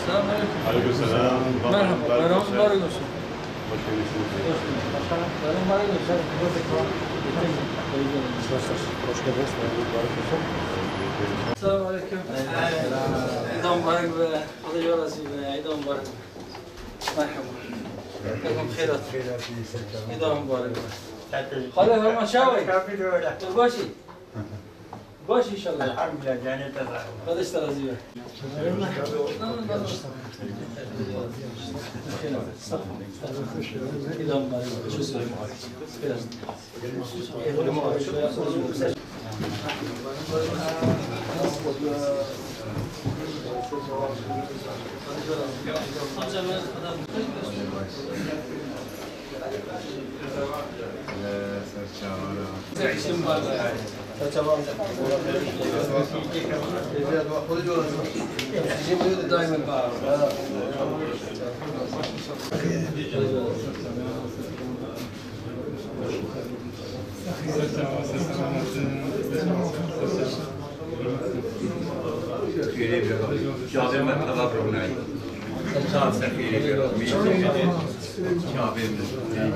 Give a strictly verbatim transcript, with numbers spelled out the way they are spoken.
Selamünaleyküm. Aleykümselam. Merhaba, bayram mübarek olsun. Hoş geldiniz. Hoş bulduk. Başkanım, bayram mübarek olsun. Hoş geldiniz. Bayram mübarek olsun. Selamünaleyküm. Eid mübarek be. Hadi yorasın be. Eid mübarek. Merhaba. Kazım hayrat. Eid mübarek be. Hadi hemen çay. Başi. Baş inşallah. Elhamdülillah, cennete sağ olun. Kardeş de razı ver. Çavê me teva bronayî. Çav sefîrê bronayî. Çavê min.